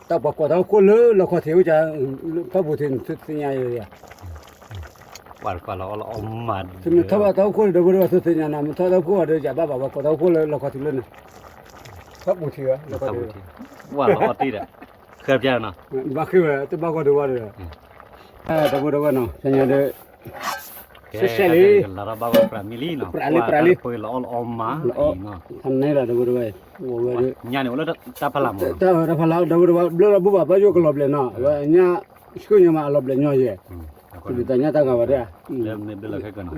တၢ်ပှၤကိးတၢ်အိၣ်ခိၣ်လၢလီၢ်ခီထံးအိၣ်ကၢ, ထီၣ်ပူၤထံးန့ၣ် သုသ့ၣ်ညါယၤ, ပှၤတကွၢ်လီၤအီၣ်လီၤအီမး, သုမ့ၢ်ထီၣ်ဘၣ်တၢ်အိၣ်ခိၣ်န့ၣ် ဒီပုၢ်ဒီဝဲၢ် သုသ့ၣ်ညါနီၤ, မ့ၢ်ထီၣ်တၢ်အိၣ်ခိၣ်ဘၣ်ဒီး ယၤဘၣ်ဘၣ်ပှၤကိးတၢ်အိၣ်ခိၣ်လၢလီၢ်ခီထံးလၢန့ၣ်, ထီၣ်ပူၤထံးဝဲ, လီၢ်ခီထံး, ဝဲလီၤအီၣ်တ့ၢ်ဒီး, ဃ့ပျၢ်နီၤ, ဘၣ်ဃ့ဝဲ တဘၣ်ဂီၢ်ဒုးဝဲဒီး, ဒီပုၢ်ဒီဝဲၢ်နီၤ ဆညါဒီး ကဲ စဲးစဲးလံ, လၢတၢ်ဘၣ်ဝဲပြးမံလံနီၤ, ပြးလံ ပြးလံ, လီၤအီၣ်လီၤအီမးနီၤ, ဖးန့ၣ်လီၤ ဒီပုၢ်ဒီဝဲၢ်, ဝဲ ညၣ်န့ၣ်အိၣ်လၢတၢ်ဖးလၢ်မး, တၢ်ဖးလၢ် ဒီပုၢ်ဒီဝဲၢ် ဘျၢလီၤဘူၣ်ဘၣ် ဘၣ်ယိၣ်ကလီၤဘျဲးနီၤ, ဝဲညၣ် ဆှၢညါမးအလီၤဘျဲးညီယဲၢ်, တၢ်ညၣ်တၢ်ဂၤဝဲဒၣ်, လၢ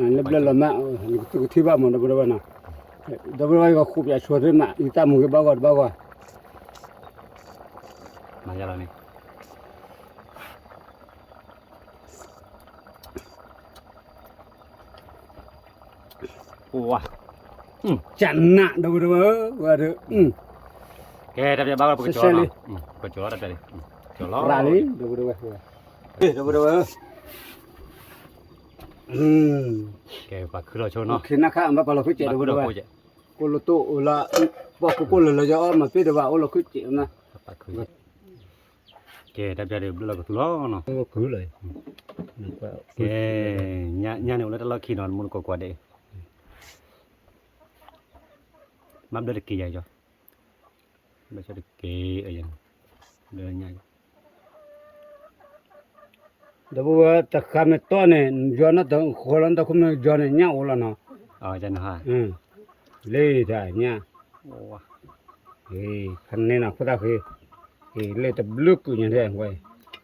ဘျၢလီၤမး, နကသူၣ်ကထံၣ်ဘၣ်မး ဒီပုၢ်ဒီဝဲၢ်နီၤ, ဒီပုၢ်ဒီဝဲၢ် ယကဃုပျးဆိသ့မး ယသးမုာ်ဂ့ၤဘၣ်ဂီၢ်တဘၣ်ဂီၢ်, မၤယါလီၤန့ၣ် ဝါ, ကနၣ် ဒီပုၢ်ဒီဝဲၢ်ဧၢ, ဝဲဒီး, ကဲ တၢ်ပျၢ်ဘၣ်ဝဲ ပကကၠီလီၤနီၤ, ပကကၠီလီၤတၢ်ပျၢ်လံ, ကၠီလီၤ, ရၤလံ ဒီပုၢ်ဒီဝဲၢ်, ဒီပုၢ်ဒီဝဲၢ်ဧၢ, ကဲ ပှၤခုလီၤဆိနီၤ, ခ့နၣ်ခါ ဘၣ်ပာ်လီၤခုကဲး ဒီပုၢ်ဒီဝဲၢ်, ကိၣ်လၢတိၢ်အိၣ်လၢ, ပှၤကိးကိၣ်လၢလၢယအီၣ်မၤပ့ၢ်ဒံးဘၣ် အိၣ်လီၤခုကဲးနီၤ, ကဲ တၢ်ပျၢ်ဒီးဘျၢလီၤကသူလီၤနီၤ, ကဲ, ညၣ်န့ၣ်အိၣ်လၢတၢ်လီၢ်ခံနီၤ မူတကိးကွၢ်ဒဲး, မ့ၢ်ဘျၢတက့ၢ်ယၤကၠီ, ဘျၢတက့ၢ်, ဘျၢညၣ်, ဒီပုၢ်ဝဲၢ် တဃါမ့ၢ်တီၢ်န့ၣ် ယီၤနီၢ်တဃီလီၤ နတၢ်ခိၣ်မ့ၢ်ယီၤန့ၣ် ညၣ်အိၣ်လီၤနီၤ, လ့ၣ်တၢ်ညၣ်, ဖဲန့ၣ်နီၤ ခိၣ်သၣ်ဃ့, လ့ၣ်တဘျုးကုာ်ညါ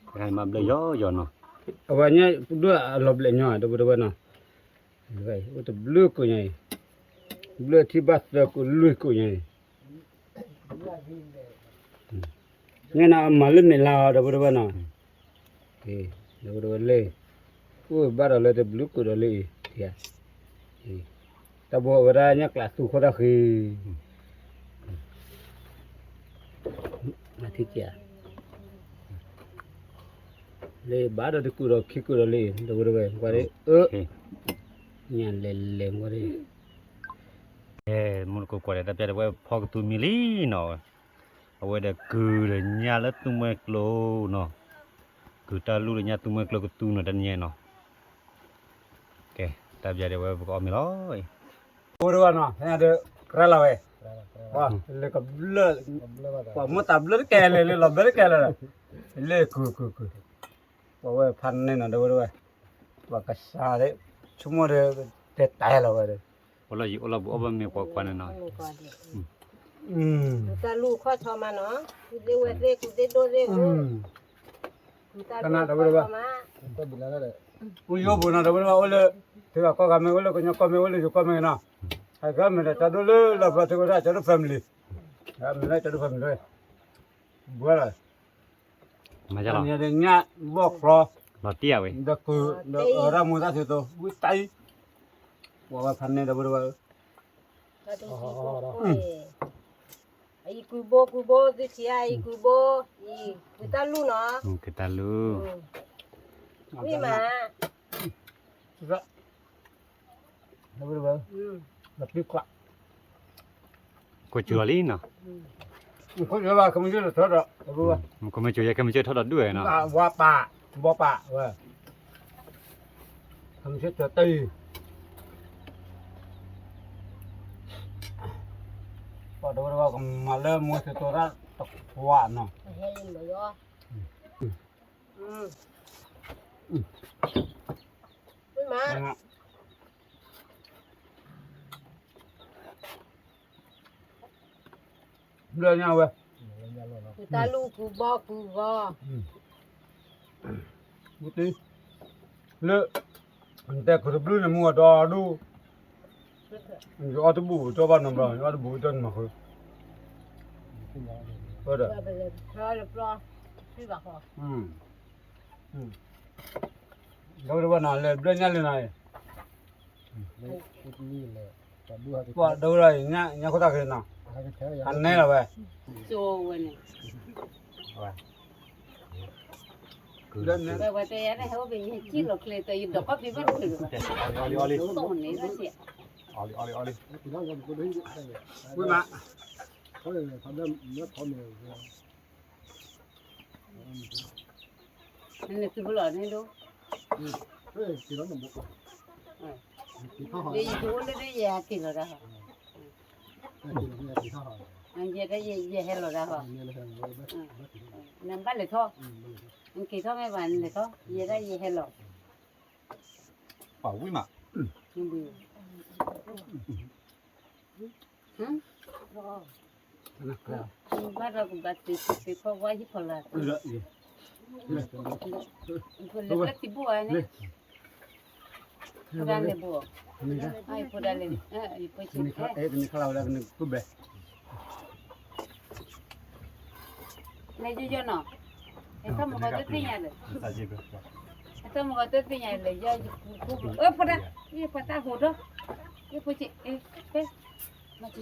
ထဲ, မ့ၢ်ဘျၢယီၤယီၤနီၤ, အဝဲညၣ်ဒွဲၣ်အလီၤဘျဲးညီ ဒီပုၢ်ဝဲၢ်နီၤ, အိၣ်တဘျုးကုာ်ညါအံၤ, ဘျၢထံဘၣ်သၢကုာ်လွံၢ်ကုာ်ညါအံၤ ညၣ်န့ၣ် အမၤလၢမဲာ်လါအီၤ ဒီပုၢ်ဝဲၢ်နီၤ, ဒီပုၢ်ဝဲၢ်လ့ၣ်, အိၣ်ဘၣ်ဒီးလၢတဘျုးကုာ်ဒီးလၢအံၤ, တၢ်ဘိအဝဲဒၣ်ညၣ်ကျးသူခိၣ်သၣ်ဃံ, လၢဘၣ်ဒီးတကုာ်ဒီးခံကုာ်ဒီးလၢအံၤ ဒီပုၢ်ဝဲၢ် ကွၢ်ဒ်အၢ, ညၣ်လဲၤလဲၤကွၢ်ဒ် မူတကိးကွၢ်ဒီး တၢ်ပျၢ်ဒီးဝဲဖီကသူမံလံနီၤ, အဝဲဒီးကုၢ်ဒီးညၣ်လၢသူမှဲကျိနီၤ, ကုၢ်တၢ်လူၢ်ဒီးညၣ်သူမှဲကျိကသူနီၤ တနံၤညါနီၤ, ကဲ တၢ်ဘျါဒံးဝဲပကအီၣ်မ့ၤလီၤ, အိၣ်တဝဲနီၤ ဖဲညါဒီး ကြၢးလီၤဝဲ, လၢကဘျၢၣ်, ပှၤမိၢ်သးဘျၢၣ်တကဲလဲၣ် လၢလီၤဘျၢၣ်တကဲလဲၣ်, လၢကုၢ်ကုၢ်ကုၢ်, ပှၤဝဲဖးန့ၢ်နီၤ တဝဲတဝဲ, ပှၤကစၢ်ဒၣ်, ဆိကမိၣ်ဒီး, တဲတၢ်လီၤဝဲဒီး, အိၣ်လီၤယံၤအိၣ်လီၤဘူးအီၣ်ဘၣ်မ့ၤကွၢ်ကွၢ်န့ၣ်နီၤ, တၢ်လူၢ်ခီၣ်ထီမးနီၤ, ကူၣ်သ့ဝဲသ့ ကူၣ်သ့ဒိၣ်သ့, တၢ်လူၢ်ခီၣ်ထီမး, အိၣ်ယိၣ်ပူၤနီၤ တဝဲတဝဲအိၣ်လၢ, ထံဂၤကီၢ်ဂၤမ့ၢ်အိၣ်လၢကညီကီၢ်မ့ၢ် အိၣ်လၢယိၤကီၢ်မ့ၢ်နီၤ, ဟဲကမ့ၢ်ဒီးကၠီဒိၣ်လၢလီၤဘျီထံကီၢ် ကၠီဒိၣ် family, မ့ၢ်လၢကၠီဒိၣ် family, ဘှဲလီၤ ညါဘီၣ်ကျီ, လီၤတံၢ်ဝဲ, ဒီးကုၢ်, ဒီးအရၣ်မူသၣ်သုသိး ဝံတၢ်အံၤ, ပှၤဝဲဖးန့ၢ်ဒီးဝဲတဝဲ, အံၤ ကူဘိကူဘိ သုထံၣ်ဧါ အံၤကူဘိ, အံၤ ကူတၢ်လူၢ်နီၤ, ကူတၢ်လူၢ်, ဝံမး, လီၤတံၢ်ကျး ကိးစူၤလီၤလံနီၤ, ခိၣ်စူၤဘၣ် ကမ့ၢ်စၢၢ်ထီၣ်ဒီး, ကမ့ၢ်စၢၢ်ယဲ ကမ့ၢ်စၢၢ်ထီၣ်ဒီးဒုၣ်ဝဲနီၤ, ဝါပာ်, ဘီပာ်ဝဲ, ကမ့ၢ်စၢၢ်ထီၣ်တၢ်အံၤ, ပှၤဒီးဝဲကမၤလၢမူသတူၢ်ရၣ်တခွးနီၤ, မး ဘျၢညါဝဲ, ကူတၢ်လူၢ်ကူဘီကူဂီၤ, လၢ, နတဲကူတဘျုးန့ၣ် မူအဒီဒူၣ်, ယအီၣ်တဘူၣ်ကၠီဘၣ်နီၤဘျီ ယအီၣ်တဘူၣ်ကၠီန့ၣ်မၤဃုာ်, ဒီး ဒီးဝဲနီၤ လဲၤဘျၢညါလံနီၤ, ပှၤဒိဝဲဒၣ်အံၤ ညၣ်ခိၣ်သၣ်ဃ့နီၤ, အနဲလီၤဝဲ, ဝဲန့ၣ်, ဝဲတဲယၤန့ၣ် ဟဲအိၣ်ဖဲယဟဲကံၣ်လီၤချ့ တယဒိးကီၢ်ဖံးဘၣ်တချုးဘၣ်, အီလံအီလံ, ဝံမး, နသုးဖလီၤန့ၣ်ဒိ, ယကအိၣ်လၢယဟဲက့ၤလီၤဒၣ်ဟီ, ယဲဒၣ်ယဟဲလီၤဒၣ်ဟီ, နဘၣ်လဲၤထီၣ်, နက့ၤထီၣ်မ့ၢ်ဘၣ်နလဲၤထီၣ် ယဲဒၣ်ယဟဲလီၤ, ပှၤဝံမး, ဘၣ်ဒီးကဘၣ်သ့သ့ခီဝါဟံၣ်ဖီလာ်, လဲၤထံဘိဧါန့ၣ်, ဖိဒၣ်လဲၤဘိ, ဖိဒၣ်လဲၤ, ဖိဆံး, လဲၤယီၤယီၤနီၤ, ဟဲထီၣ်မ့ၢ်ကီးတသ့ၣ်ညါလၢ, ဟဲထီၣ်မ့ၢ်ကီးတသ့ၣ်ညါလၢ ယီၤယကူကူ, ဖိဒၣ်, ယပှၤတၢ်ဟိးဒီး, ယဖိဆံး, ဖဲ, မၤကကီ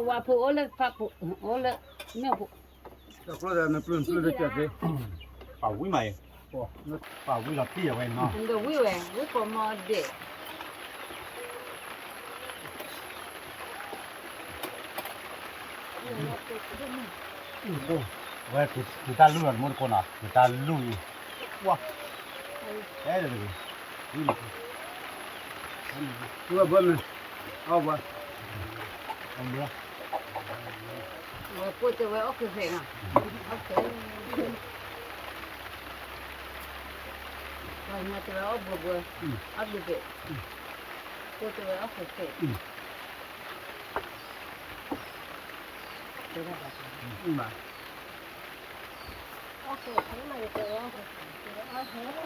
ဝါဖိအိၣ်လၢဖးပူၤ, အိၣ်လၢမ့ၢ်ပူၤ, ပှၤဝံမးအံၤ, ပှၤဝံလီၤတံၢ်အဝဲနီၤ, ဒီးဝံဝဲ, ဝံကိးမီၤဒဲး ဝဲကူတၢ်လူၢ်လီၤ တမူတကိးနီၤ ကူတၢ်လူၢ်အံၤ, ဝါ, အဲၣ်ဒိးတဂ့ၤ, ဝဲဘၢမ့ၢ်, အဝဲ, အဘၢ, ဝဲကိးတဲဝဲအီၣ်ကဖဲးနီၤ, အီၣ်ကဖဲး ပှၤညီတဲဝဲအီၣ်ဘှဲဘှဲ, အီၣ်ဘှဲဘှဲ, ကိးတဲဝဲအီၣ်ဃဲးဃဲး, တဲဒၣ်ဘၣ်, အီၣ်ဃဲးဃဲးမး ယတဲဝဲအီၣ်ဃဲးဃဲး, တဲဝဲအီၣ်ဃဲးဃဲး,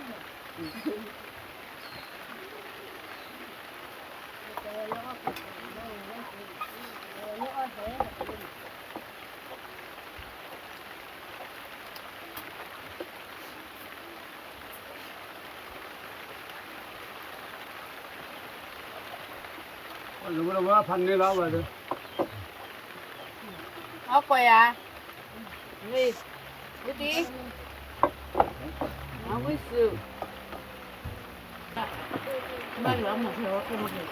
ယတဲဝဲလၢအီၣ်ဃဲးဃဲး, ယတဲဝဲလၢအီၣ်ဃဲးဃဲး, အီၣ် လၢဝဲဖးန့ၢ်လီၤဝဲဒီး, အီၣ်ကွဲးယၤ, ဝံ, ဝံတံ, အဝံစု, ဘၣ်လီၤမုၢ်ဖဲဝဲခိၣ်မုၢ်ဖဲ, ဟ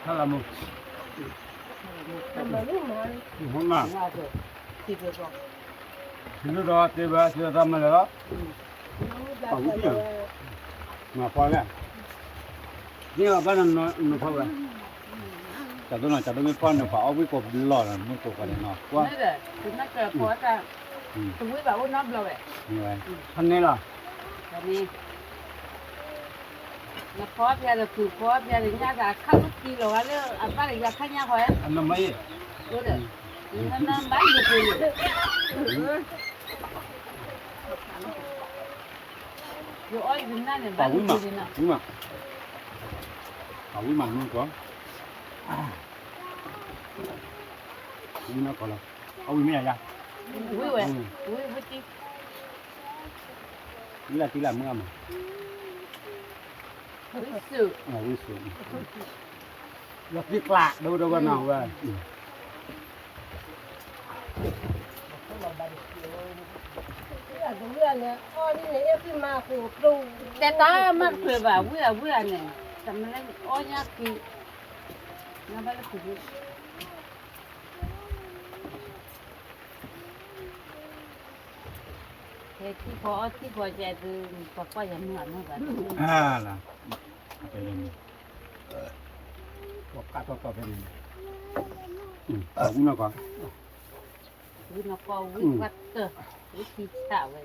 ဲလီၤမုၢ်, ဟိမး, ထံဒိၣ်ဒီးတဲဘၣ် သံသးမၤလဲၣ်လီၤ, ပှၤဝံတံ, နဖီလဲၣ်, န့ၢ်အီၤဘၣ်နဖီဝဲ, ကၠီဒိၣ်နီၤ ကၠီဒိၣ်မ့ၢ်ဖီနဖီအီၣ်ဝံကိးလီၢ်နီၤ မုၢ်ကိးကွၢ်ဒီးနီၤ, ကွၢ်, တဝံဘၣ်အိၣ်နီတဘျီဝဲ, ဖးန့ၢ်လီၤ, နဖီဖဲဒီး ကုၢ်ဖီဖဲဒီး ညါတၢ်ခါလၢတံၢ်လီၤဝဲလၢ အဘၣ်ဒီးယၤခါညါဃီ, အနမ့ၢ်, နဘၣ်ယိၤပူၤန့ၣ်, ယအီၣ်ယနၢ်န့ၣ် ဘၣ်ယိၤပူၤန့ၣ်နီၤ, ပှၤဝံမး, ပှၤဝံမးမုၢ်ကိး, ဝံနီၢ်ကီၢ်လီၤ, အဝံမ့ၢ်ယၤယၤ, ဝံဝဲ, ဝံဝံတံ ဝံလၢတံလၢမုၢ်အမး, ဝံစု, ဝံစု, လီၤသံကျး ဒိၣ်ဒိၣ်ဝဲနီၤဝဲ, တဲတၢ်မၤတချုးဘၣ် ဝံအဝံအန့ၣ်, တမ့ၢ်လၢအီၣ်ညါခံ, နဘၣ်လၢခံ ဟဲထံဖီအီၣ်ထံဖီကဲသု, ပှၤကွၢ်ယၤမုၢ်အမုၢ်ဘၣ်, လၢ, ပှၤကးထီၣ်ကီၢ်ဖဲန့ၣ်, ဝံနီၢ်ကီၢ်, ဝံနီၢ်ကီၢ် ဝံကွၢ်တၢၢ်, ဝံထံဆးဝဲ,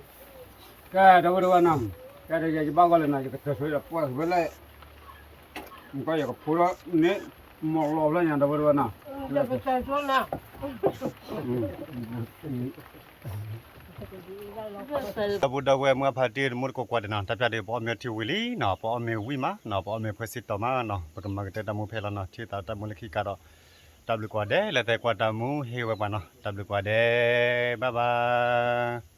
ကဲ ဒီပုၢ်ဒီဝဲၢ်နီၤ, ကဲဒီးယဘၣ်ဂီၢ်လၢနီၤ ယကတၢၢ်ဆိဒီးပှၢ်ဝဲလဲၣ်, နကီၢ်ယကဖိဒီးန့ၣ်, မီၢ်လီၤဖျၢၣ်ညါ ဒီပုၢ်ဒီဝဲၢ်နီၤ, ယကတၢၢ်ဆိနီၤ ဒီပုၢ်ဒီဝဲၢ်မုၢ်ဖါတံၢ်တမူတကိးကွၢ်ဒဲးနီၤ, တၢ်ပျၢ်ဒံး ပအီၣ်မ့ၤထံဝံၤလံနီၤ, ပအီၣ်မ့ၤဝံၤမးနီၤ, ပအီၣ်မ့ၤဖှဲဆံတီၤမးနီၤ, ပကမၤကတၢၢ်တၢ်မူဖဲလီၤနီၤ, ထံၣ်သးတၢ်မူလၢခံကဒီး, တၢ်ဘျုးကွၢ်ဒဲး လၢသုကွၢ်တၢ်မူဟ့ၣ်ဝဲပှၤနီၤ, တၢ်ဘျုးကွၢ်ဒဲး, bye bye.